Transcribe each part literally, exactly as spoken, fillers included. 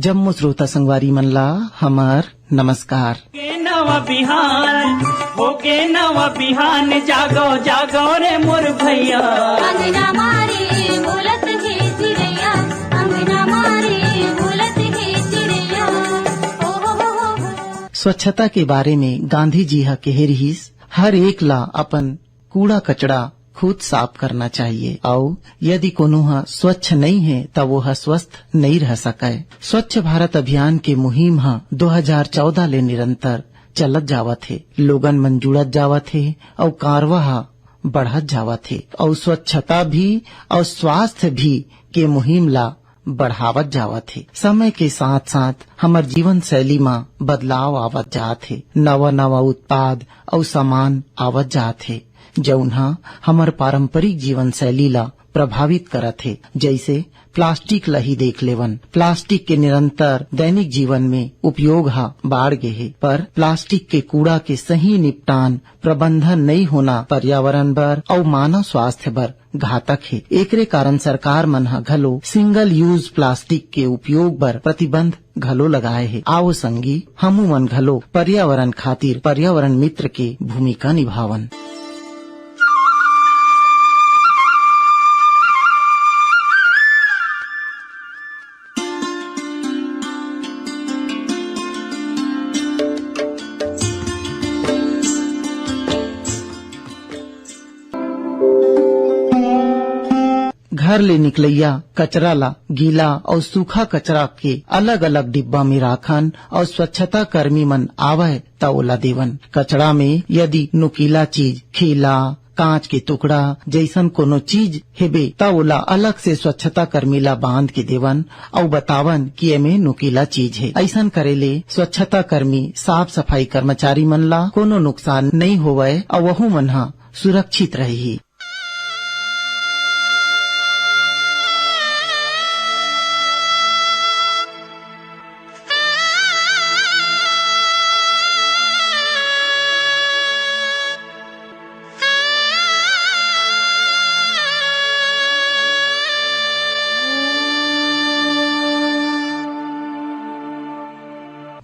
जम्मो श्रोता संगवारी मन ला हमर नमस्कार। के नवा बिहान, होके नवा बिहान, जागो, जागो रे मोर भैया। अंगना मारे बोलत हे चिड़ैया, अंगना मारे बोलत हे चिड़ैया। ओ हो हो हो हो। स्वच्छता के बारे में गांधी जी ह कहे रिहिस, हर एक ला अपन कूड़ा कचड़ा खुद साफ करना चाहिए। अउ यदि कोनो ह स्वच्छ नइ हे, त वो ह स्वस्थ नइ रह सकय। स्वच्छ भारत अभियान के मुहिम ह दो हज़ार चौदह ले निरंतर चलत जावत हे। लोगन मन जुड़त जावत हे अउ कारवा ह बढ़त जावत हे अउ स्वच्छता भी अउ स्वास्थ्य भी के मुहिम ला बढ़ावत जावत हे। समय के साथ-साथ हमर जीवन शैली म बदलाव आवत जात हे। नवा-नवा उत्पाद अउ सामान आवत जात हे, जउन ह हमर पारंपरिक जीवन शैली ला प्रभावित करत हे। जइसे प्लास्टिक ला ही देख लेवन, प्लास्टिक के निरंतर दैनिक जीवन में उपयोग ह बाढ़ गे हे, पर प्लास्टिक के कूड़ा के सही निपटान, प्रबंधन नइ होना पर्यावरण बर अउ मानव स्वास्थ्य बर घातक हे। एकरे कारण सरकार मन ह घलो सिंगल यूज प्लास्टिक के उपयोग बर प्रतिबंध घलो लगाए हे। आओ संगी, हमू मन घलो पर्यावरण खातिर पर्यावरण मित्र के भूमिका निभावन। घर ले निकलइया कचरा ला गीला अउ सूखा कचरा के अलग-अलग डिब्बा में राखन अउ स्वच्छता कर्मी मन आवय त ओला देवन। कचरा में यदि नुकीला चीज, खेला, कांच के टुकड़ा जइसन कोनो चीज हेबे, त ओला अलग से स्वच्छता कर्मी ला बांध के देवन अउ बतावन कि एमे नुकीला चीज हे। अइसन करे ले स्वच्छता कर्मी, साफ सफाई कर्मचारी मन ला कोनो नुकसान नइ होवय अउ वहू मन ह सुरक्षित रही।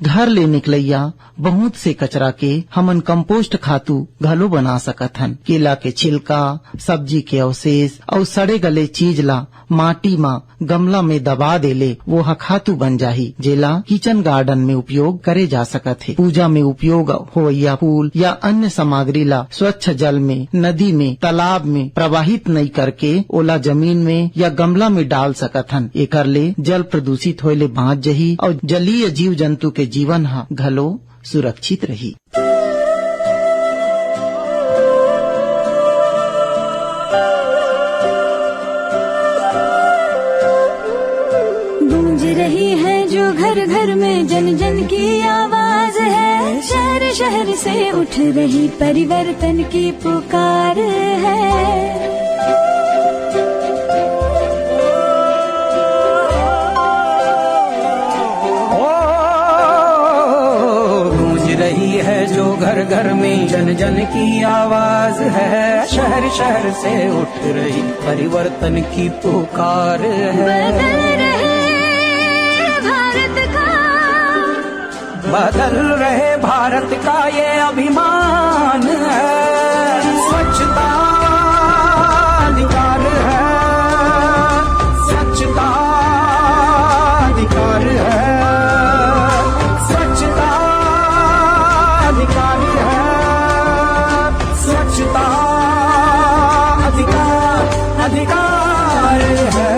घर ले निकलइया बहुत से कचरा के हमन कंपोस्ट खातू घलो बना सकत हन। केला के छिलका, सब्जी के अवशेष अउ सड़े गले चीज ला माटी म गमला में दबा देले, वो ह खातू बन जाही, जेला किचन गार्डन में उपयोग करे जा सकत हे। पूजा में उपयोग होवइया फूल या अन्य सामग्री ला स्वच्छ जल में, नदी में, तालाब में प्रवाहित नई करके ओला जमीन में या गमला में डाल सकत हन। एकर ले जल प्रदूषित होए ले बांच जही अउ जलीय जीव जंतु के जीवन ह घलो सुरक्षित रही। गूंज रही है जो घर घर में, जन जन की आवाज है। शहर शहर से उठ रही परिवर्तन की पुकार है। ओ, गूंज रही है जो घर घर में, जन जन की आवाज है। शहर शहर से उठ रही परिवर्तन की पुकार है। बदल रहे भारत का, बदल रहे भारत का ये अभिमान है। स्वच्छता अधिकार है, स्वच्छता अधिकार है, स्वच्छता अधिकार है, स्वच्छता अधिकार, अधिकार है।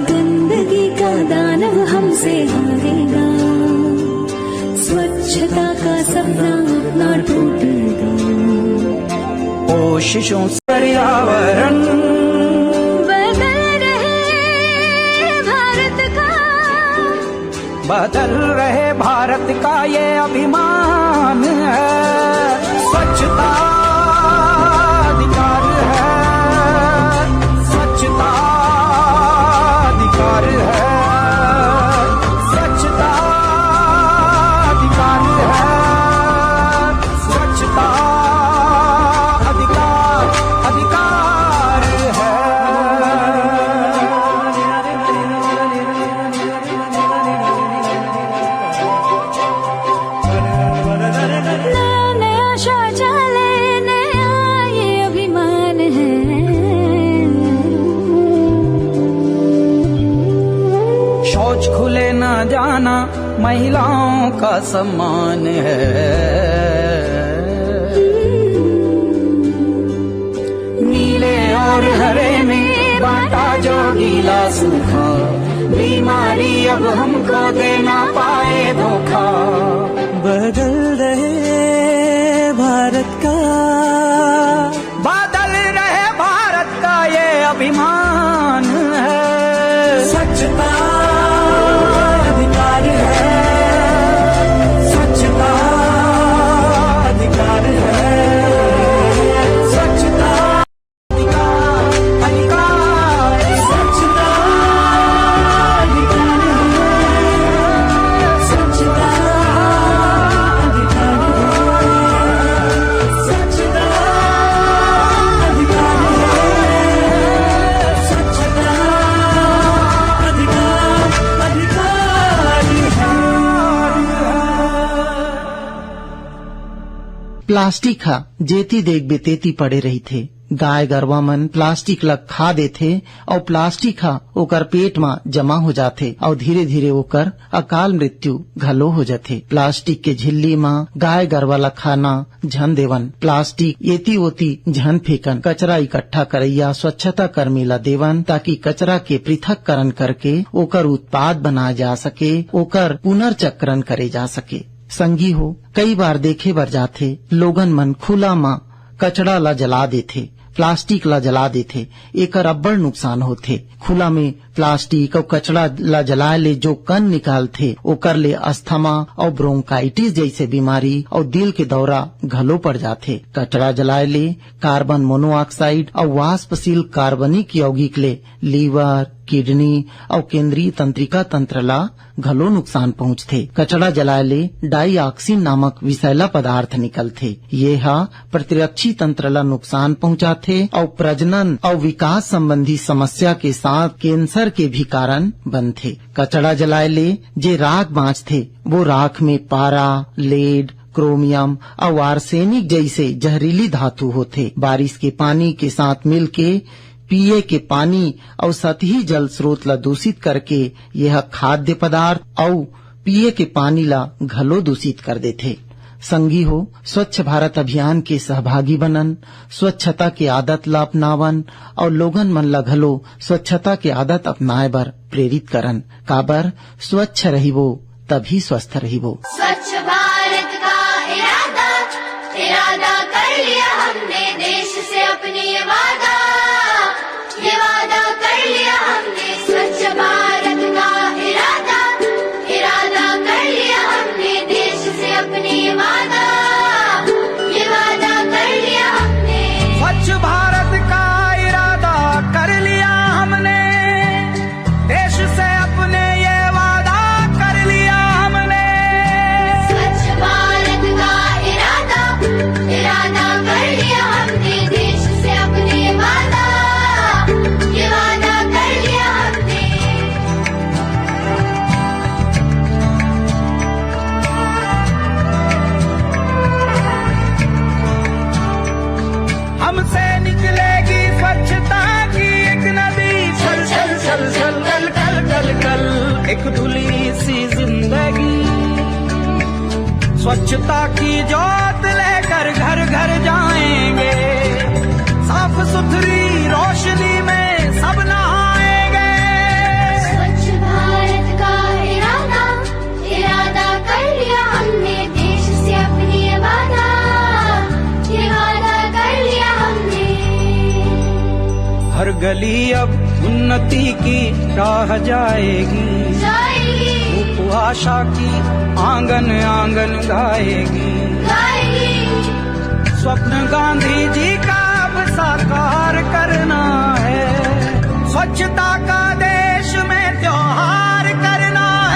गंदगी का दानव हमसे हारेगा, स्वच्छता का सपना अपना टूटेगा। कोशिशों से पर्यावरण बदल रहे भारत का, बदल रहे भारत का ये अभिमान है। स्वच्छता अधिकार है, स्वच्छता अधिकार है, स्वच्छता अधिकार है, स्वच्छता शौच खुले ना जाना महिलाओं का सम्मान है। नीले और हरे में बांटा जो गीला सूखा, बीमारी अब हमको देना पाए धोखा। बदल रहे भारत का, बदल रहे भारत का ये अभिमान है। स्वच्छता अधिकार है, स्वच्छता अधिकार है, स्वच्छता अधिकार, अधिकार, स्वच्छता अधिकार है, स्वच्छता अधिकार है, स्वच्छता अधिकार है, स्वच्छता अधिकार, अधिकार है। प्लास्टिक ह जेती देखबे तेती पड़े रहिथे। गाय गरवा मन प्लास्टिक ल खा देथे अउ प्लास्टिक ह ओकर पेट म जमा हो जाथे अउ धीरे-धीरे ओकर अकाल मृत्यु घलो हो जाथे। प्लास्टिक के झिल्ली म गाय गरवा ल खाना झन देवन, प्लास्टिक एती ओती झन फेंकन, कचरा इकट्ठा करइया स्वच्छता कर्मी ल देवन, ताकि कचरा के पृथककरण करके ओकर उत्पाद बनाए जा सके, ओकर पुनर्चक्रण करे जा सके। संगी हो, कई बार देखे बर जाथे, लोगन मन खुला म कचड़ा ला जला देथे, प्लास्टिक ला जला देथे, एकर अब्बड़ नुकसान होथे। खुला में प्लास्टिक अउ कचड़ा ला जलाए ले जो कण निकालथे, ओकर ले अस्थमा अउ ब्रोंकाइटिस जइसे बीमारी अउ दिल के दौरा घलो पड़ जाथे। कचड़ा जलाए ले कार्बन मोनोऑक्साइड अउ वाष्पशील कार्बनिक यौगिक ले लीवर, किडनी अउ केंद्रीय तंत्रिका तंत्र ला घलो नुकसान पहुंचथे। कचड़ा जलाए ले डाइऑक्सिन नामक विषैला पदार्थ निकलथे। ये ह प्रतिरक्षी तंत्र ला नुकसान पहुंचाथे अउ प्रजनन अउ विकास संबंधी समस्या के साथ कैंसर के भी कारण बनथे। कचड़ा जलाए ले जे राख बांचथे, वो राख में पारा, लेड, क्रोमियम अउ आर्सेनिक जइसे जहरीली धातु होथे। बारिश के पानी के साथ मिलके पीए के पानी अउ सतही जल स्रोत ला दूषित करके यह खाद्य पदार्थ अउ पीए के पानी ला घलो दूषित कर देथे। संगी हो, स्वच्छ भारत अभियान के सहभागी बनन, स्वच्छता के आदत ला अपनावन अउ लोगन मन ला घलो स्वच्छता के आदत अपनाए बर प्रेरित करन। काबर, स्वच्छ रहिबो, तभी स्वस्थ रहिबो। स्वच्छ भारत का इरादा, इरादा कर लिया हमने, देश से अपनी ये वादा, ये वादा कर लिया हमने। स्वच्छ भारत का इरादा, इरादा कर लिया हमने, देश से अपनी ये वादा, ये वादा कर लिया हमने। स्वच्छ भारत का इरादा कर लिया हमने, देश से अपने ये वादा कर लिया हमने। स्वच्छ भारत का इरादा, इरादा कर लिया हमने, देश से अपने ये वादा, ये वादा कर लिया हमने। हमसे निकलेगी स्वच्छता की एक नदी, छल छल छल छल कल कल कल कल, एक धुली सी जिंदगी। स्वच्छता की जोत लेकर घर घर जाएंगे, साफ सुथरी रोशनी में सब नहाएंगे। स्वच्छ भारत का इरादा, इरादा कर लिया हमने, देश से अपनी ये वादा, ये वादा कर लिया हमने। हर गली अब उन्नति की राह जाएगी, जाएगी। रूप आशा की आंगन आंगन गाएगी, गाएगी। स्वप्न गांधी जी का अब साकार करना है, स्वच्छता का देश में त्योहार करना है।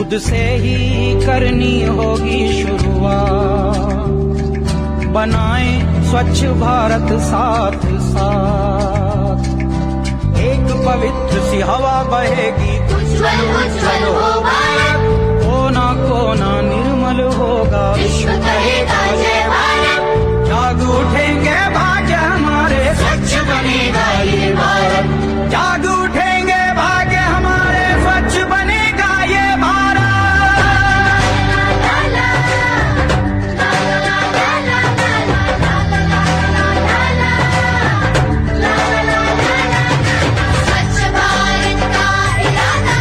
खुद से ही करनी होगी शुरू, बनाएं स्वच्छ भारत साथ साथ, एक पवित्र सी हवा बहेगी। उज्जवल उज्जवल हो भारत। कोना कोना निर्मल होगा। विश्व कहेगा जय भारत। जाग उठेंगे भाग्य हमारे। स्वच्छ बनेगा ये भारत। जाग उठेंगे भाग्य हमारे। स्वच्छ बनेगा ये भारत। स्वच्छ भारत का इरादा,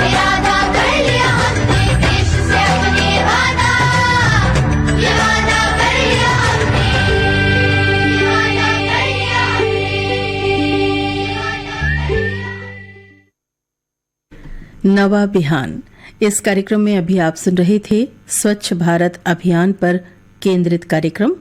इरादा कर लिया हमने, देश से अपने वादा, ये वादा कर लिया हमने, ये वादा कर लिया हमने, ये वादा कर लिया हमने। नवा बिहान। इस कार्यक्रम में अभी आप सुन रहे थे स्वच्छ भारत अभियान पर केंद्रित कार्यक्रम।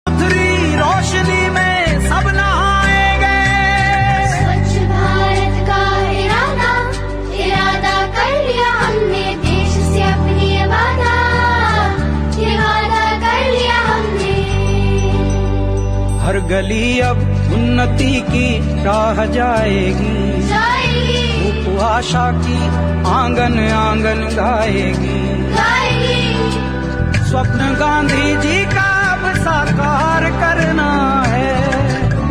पथरी रोशनी में सब नहाएंगे। स्वच्छ भारत का इरादा, इरादा कर लिया हमने, देश से अपनी ये वादा, ये वादा कर लिया हमने। हर गली अब उन्नति की राह जाएगी। जाएगी। कुआशा की आंगन आंगन गाएगी। गाएगी। स्वप्न गांधी जी का अब साकार करना है।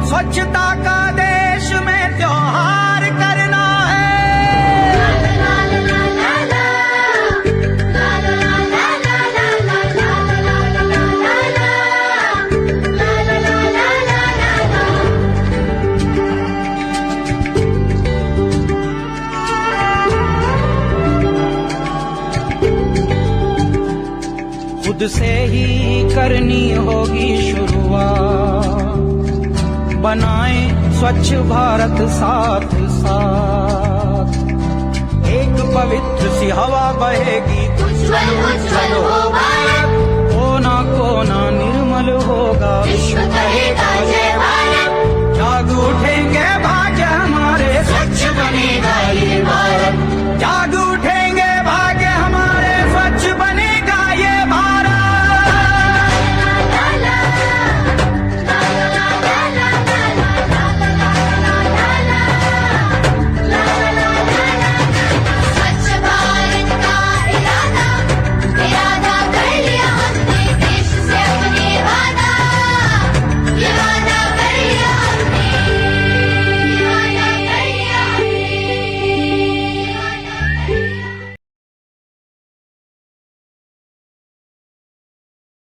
स्वच्छता का देश में त्योहार करना है। खुद से ही करनी होगी शुरुआत, बनाएं स्वच्छ भारत साथ साथ। एक पवित्र सी हवा बहेगी।